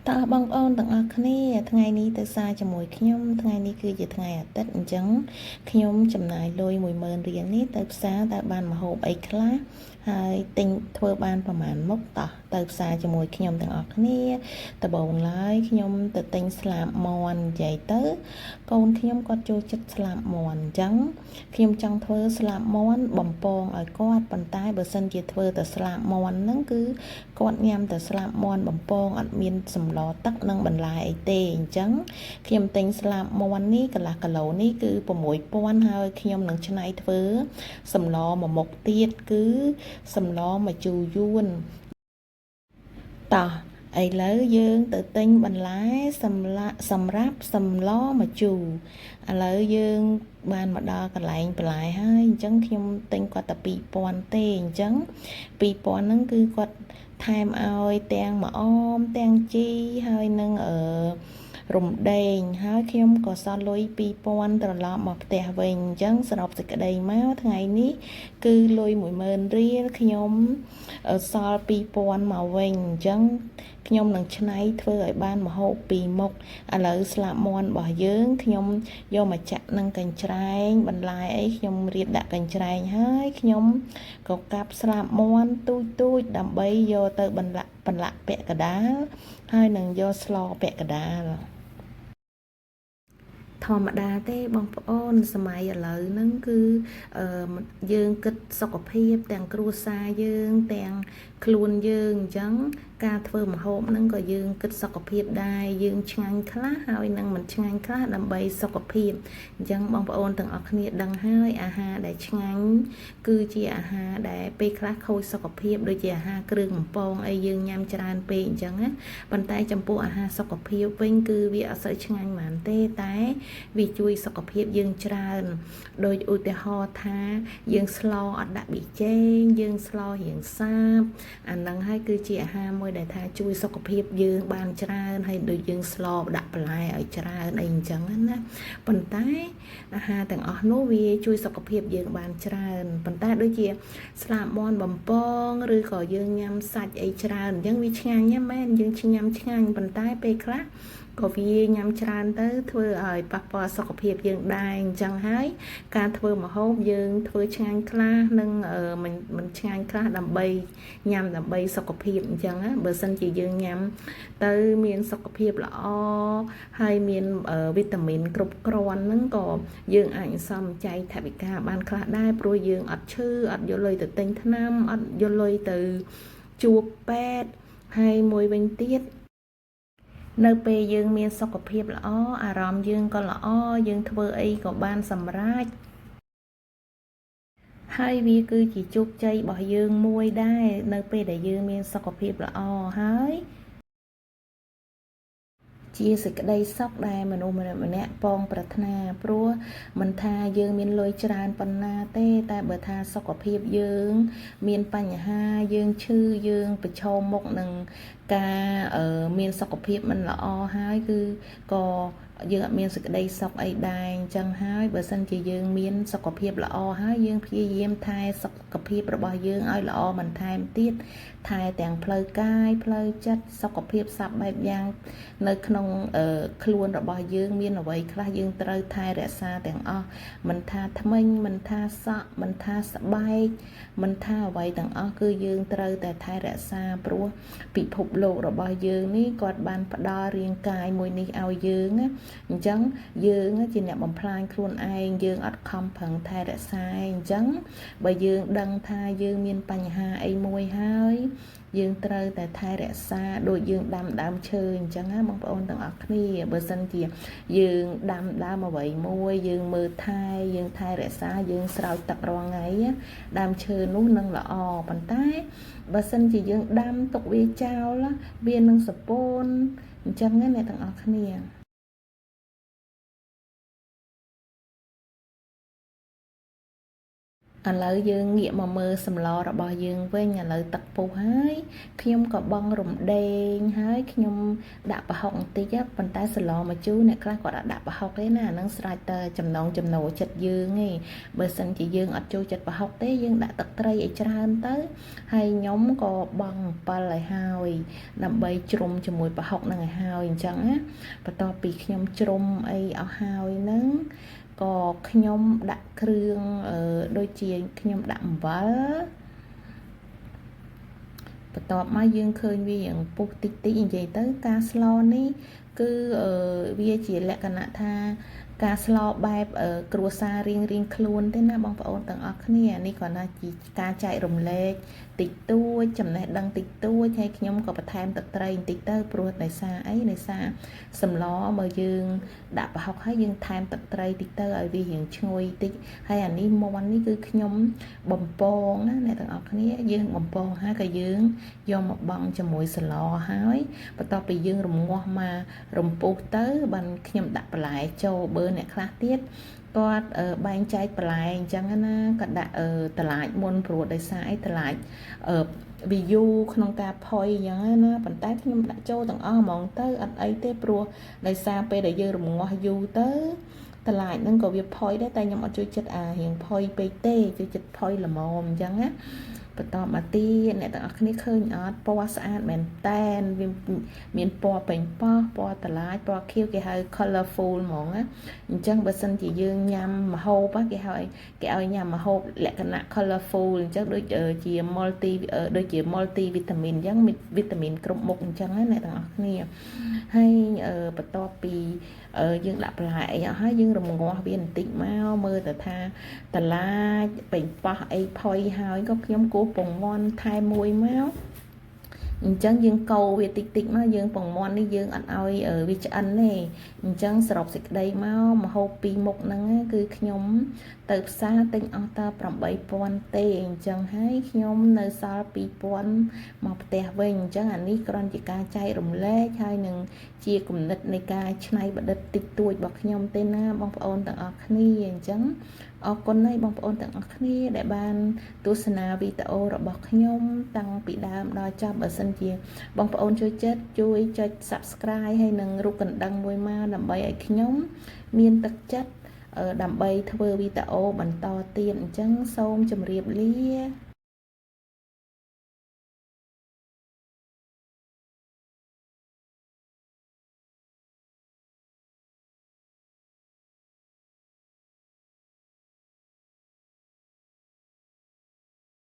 តើបងប្អូនទាំងអស់គ្នាថ្ងៃនេះទៅសារជាមួយខ្ញុំថ្ងៃនេះគឺជាថ្ងៃអាទិត្យអញ្ចឹងខ្ញុំចំណាយលុយ10000រៀលនេះទៅផ្សារតើបានម្ហូបអីខ្លះហើយទិញធ្វើបានប្រហែលមុខតោះទៅផ្សារជាមួយខ្ញុំទាំងអស់គ្នាដំបូងឡើយខ្ញុំទៅទិញស្លាបមាន់និយាយទៅកូនខ្ញុំគាត់ចូលចិត្តស្លាបមាន់អញ្ចឹងខ្ញុំចង់ធ្វើស្លាបមាន់បំពងឲ្យគាត់ប៉ុន្តែបើសិនជាធ្វើតែស្លាបមាន់ហ្នឹងគឺគាត់ញ៉ាំតែស្លាបមាន់បំពងអត់មានសម្លទឹកនិងបន្លែអីទេអញ្ចឹងខ្ញុំទិញស្លាបមាន់នេះកន្លះគីឡូនេះគឺ6000ហើយខ្ញុំនឹងច្នៃធ្វើសម្លមួយមុខទៀតគឺសម្លម្ជូរយួនតោះឥឡូវយើងទៅទិញបន្លែសម្លាសម្រាប់សម្លម្ជូរឥឡូវយើងបានមកដល់កន្លែងបន្លែហើយអញ្ចឹងខ្ញុំទិញគាត់តែ2000ទេអញ្ចឹង2000ហ្នឹងគឺគាត់ថែមឲ្យទាំងម្អមទាំងជីហើយនឹងអឺរំដេងហើយខ្ញុំក៏សល់លុយ2000ត្រឡប់មកផ្ទះវិញអញ្ចឹងសរុបសេចក្តីមកថ្ងៃនេះគឺលុយ10000រៀលខ្ញុំសល់2000មកវិញអញ្ចឹងខ្ញុំនឹងច្នៃធ្វើឲ្យបានម្ហូបពីរមុខឥឡូវស្លាបមាន់របស់យើងខ្ញុំយកមកចាក់នឹងកញ្ច្រែងបន្លែអីខ្ញុំរៀបដាក់កញ្ច្រែងហើយខ្ញុំក៏កាប់ស្លាបមាន់ទូចទូចដើម្បីយកទៅបន្លាក់បន្លាក់ពាក់កដាលហើយនឹងយកស្លពាក់កដាលធម្មតាទេបងប្អូនសម័យឥឡូវហ្នឹងគឺអឺយើងគិតសុខភាពទាំងគ្រួសារយើងទាំងខ្លួនយើងអញ្ចឹងការធ្វើម្ហូបហ្នឹងក៏យើងគិតសុខភាពដែរយើងឆ្ងាញ់ខ្លះហើយនឹងមិនឆ្ងាញ់ខ្លះដើម្បីសុខភាពអញ្ចឹងបងប្អូនទាំងអស់គ្នាដឹងហើយអាហារដែលឆ្ងាញ់គឺជាអាហារដែលពេលខ្លះខូចសុខភាពដូចជាអាហារគ្រឿងបំពងអីយើងញ៉ាំច្រើនពេកអញ្ចឹងណាប៉ុន្តែចំពោះអាហារសុខភាពវិញគឺវាអត់សូវឆ្ងាញ់ហ្មងទេតែវាជួយសុខភាពយើងច្រើនដោយឧទាហរណ៍ថាយើងស្លអត់ដាក់ប៊ីចេងយើងស្លរៀងសាបអាហ្នឹងហើយគឺជាអាហារមួយដែលថាជួយសុខភាពយើងបានច្រើនហើយដូចយើងស្លដាក់បន្លែឲ្យច្រើនអីអញ្ចឹងណាប៉ុន្តែអាហារទាំងអស់នោះវាជួយសុខភាពយើងបានច្រើនប៉ុន្តែដូចជាស្លាបមាន់បំពងឬក៏យើងញ៉ាំសាច់អីច្រើនអញ្ចឹងវាឆ្ងាញ់ណាមែនយើងញ៉ាំឆ្ងាញ់ប៉ុន្តែពេលខ្លះក៏វាញ៉ាំច្រើនទៅធ្វើឲ្យប៉ះពាល់សុខភាពយើងដែរអញ្ចឹងហើយការធ្វើម្ហូបយើងធ្វើឆ្ងាញ់ខ្លះនិងមិនឆ្ងាញ់ខ្លះដើម្បីញ៉ាំដើម្បីសុខភាពអញ្ចឹងណាបើសិនជាយើងញ៉ាំទៅមានសុខភាពល្អហើយមានវីតាមីនគ្រប់គ្រាន់ហ្នឹងក៏យើងអាចសំចៃថវិកាបានខ្លះដែរព្រោះយើងអត់ឈឺអត់យកលុយទៅទិញថ្នាំអត់យកលុយទៅជួបពេទ្យហើយមួយវិញទៀតនៅពេលយើងមានសុខភាពល្អអារម្មណ៍យើងក៏ល្អយើងធ្វើអីក៏បានសម្រេចហើយវាគឺជាជោគជ័យរបស់យើងមួយដែរនៅពេលដែលយើងមានសុខភាពល្អហើយជាសេចក្តីសុខដែលមនុស្សម្នាក់ម្នាក់ពងប្រាថ្នាព្រោះមិនថាយើងមានលុយច្រើនប៉ុណ្ណាទេតែបើថាសុខភាពយើងមានបញ្ហាយើងឈឺយើងប្រឈមមុខនឹងការមានសុខភាពមិនល្អហើយគឺក៏យើងអត់មានសេចក្តីសុខអីដែរអញ្ចឹងហើយបើសិនជាយើងមានសុខភាពល្អហើយយើងព្យាយាមថែសុខភាពរបស់យើងឲ្យល្អបន្ថែមទៀតថែទាំងផ្លូវកាយផ្លូវចិត្តសុខភាពសព្វបែបយ៉ាងនៅក្នុងខ្លួនរបស់យើងមានអ្វីខ្លះយើងត្រូវថែរក្សាទាំងអស់មិនថាធ្មេញមិនថាសក់មិនថាស្បែកមិនថាអ្វីទាំងអស់គឺយើងត្រូវតែថែរក្សាព្រោះពិភពលោករបស់យើងនេះគាត់បានផ្ដល់រាងកាយមួយនេះឲ្យយើងណាអញ្ចឹងយើងជាអ្នកបំផ្លាញខ្លួនឯងយើងអត់ខំប្រឹងថែរក្សាអញ្ចឹងបើយើងដឹងថាយើងមានបញ្ហាអីមួយហើយយើងត្រូវតែថែរក្សាដូចយើងដាំដើមឈើអញ្ចឹងណាបងប្អូនទាំងអស់គ្នាបើសិនជាយើងដាំដើមអ្វីមួយយើងមើលថែយើងថែរក្សាយើងស្រោចទឹករាល់ថ្ងៃដើមឈើនោះនឹងល្អប៉ុន្តែបើសិនជាយើងដាំទុកវាចោលវានឹងសពូនអញ្ចឹងណាអ្នកទាំងអស់គ្នា ឥឡូវយើងងាកមកមើលសម្លរបស់យើងវិញឥឡូវទឹកពុះហើយខ្ញុំក៏បង់រំដេងហើយខ្ញុំដាក់ប្រហុកបន្តិចប៉ុន្តែសម្លម្ជូរអ្នកខ្លះគាត់អត់ដាក់ប្រហុកទេណាអាហ្នឹងស្រេចតែចំណងចំណូលចិត្តយើងឯងបើសិនជាយើងអត់ចូលចិត្តប្រហុកទេយើងដាក់ទឹកត្រីឲ្យច្រើនទៅហើយខ្ញុំក៏បង់អំពិលឲ្យហើយដើម្បីជ្រុំជាមួយប្រហុកហ្នឹងឲ្យហើយអញ្ចឹងណាបន្ទាប់ពីខ្ញុំជ្រុំអីអស់ហើយហ្នឹងក៏ខ្ញុំដាក់គ្រឿងដូចជាខ្ញុំដាក់អំបិលបន្ទាប់មកយើងឃើញវារៀងពុះតិចតិចនិយាយទៅការស្លនេះគឺវាជាលក្ខណៈថាការស្លបែបគ្រួសាររៀងរៀងខ្លួនទេណាបងប្អូនទាំងអស់គ្នានេះគ្រាន់តែជាការចែករំលែកតិចតួចចំណេះដឹងតិចតួចហើយខ្ញុំក៏បន្ថែមទឹកត្រីបន្តិចទៅព្រោះដោយសារអីដោយសារសម្លបើយើងដាក់ប្រហុកហើយយើងថែមទឹកត្រីតិចទៅឲ្យវារៀងឈ្ងុយតិចហើយអានេះមាន់នេះគឺខ្ញុំបំពងណាអ្នកទាំងអស់គ្នាយើងបំពងហើយក៏យើងយកមកបង់ជាមួយសម្លហើយបន្ទាប់ពីយើងរងាស់មករំពុះទៅបានខ្ញុំដាក់បន្លែចូលបើអ្នកខ្លះទៀតគាត់បែងចែកបន្លែអញ្ចឹងណាគាត់ដាក់ត្រឡាចមុនព្រោះដោយសារអីត្រឡាចវាយូរក្នុងការផុយអញ្ចឹងណាប៉ុន្តែខ្ញុំដាក់ចូលទាំងអស់ហ្មងទៅអត់អីទេព្រោះដោយសារពេលដែលយើងរងាស់យូរទៅត្រឡាចហ្នឹងក៏វាផុយដែរតែខ្ញុំអត់ចូលចិត្តអារៀងផុយពេកទេចូលចិត្តផុយល្មមអញ្ចឹងណាបន្តមកទៀតអ្នកទាំងអស់គ្នាឃើញអត់ពណ៌ស្អាតមែនតែនវាមានពណ៌ប៉េងប៉ោះពណ៌ត្រឡាចពណ៌ខៀវគេហៅ colorful ហ្មងណាអញ្ចឹងបើសិនជាយើងញ៉ាំម្ហូបគេហៅគេឲ្យញ៉ាំម្ហូបលក្ខណៈ colorful អញ្ចឹងដូចជា multi ដូចជា multi vitamin អញ្ចឹងវីតាមីនគ្រប់មុខអញ្ចឹងណាអ្នកទាំងអស់គ្នាហើយបន្ទាប់ពីយើងដាក់បន្លែអីអស់ហើយយើងរំងាស់វាបន្តិចមកមើលទៅថាត្រឡាចប៉េងប៉ោះអីផុយហើយក៏ខ្ញុំគោះពងមាន់ថែមមួយមកអញ្ចឹងយើងកូរវាតិចតិចមកយើងពងមាន់នេះយើងអត់ឲ្យវាឆ្អិនទេអញ្ចឹងសរុបសេចក្តីមកម្ហូបពីរមុខហ្នឹងគឺខ្ញុំទៅផ្សារទិញអស់ត8000ទេអញ្ចឹងហើយខ្ញុំនៅសល់2000មកផ្ទះវិញអញ្ចឹងអានេះគ្រាន់ជាការចែករំលែកហើយនឹងជាគំនិតនៃការច្នៃប្រឌិតតិចតួចរបស់ខ្ញុំទេណាបងប្អូនទាំងអស់គ្នាអញ្ចឹងអរគុណហើយបងប្អូនទាំងអស់គ្នាដែលបានទស្សនាវីដេអូរបស់ខ្ញុំតាំងពីដើមដល់ចប់បើសិនជាបងប្អូនចូលចិត្តជួយចុច Subscribe ហើយនិងរូបកណ្ដឹងមួយមកដើម្បីឲ្យខ្ញុំមានទឹកចិត្តដើម្បីធ្វើវីដេអូបន្តទៀតអញ្ចឹងសូមជម្រាបលា។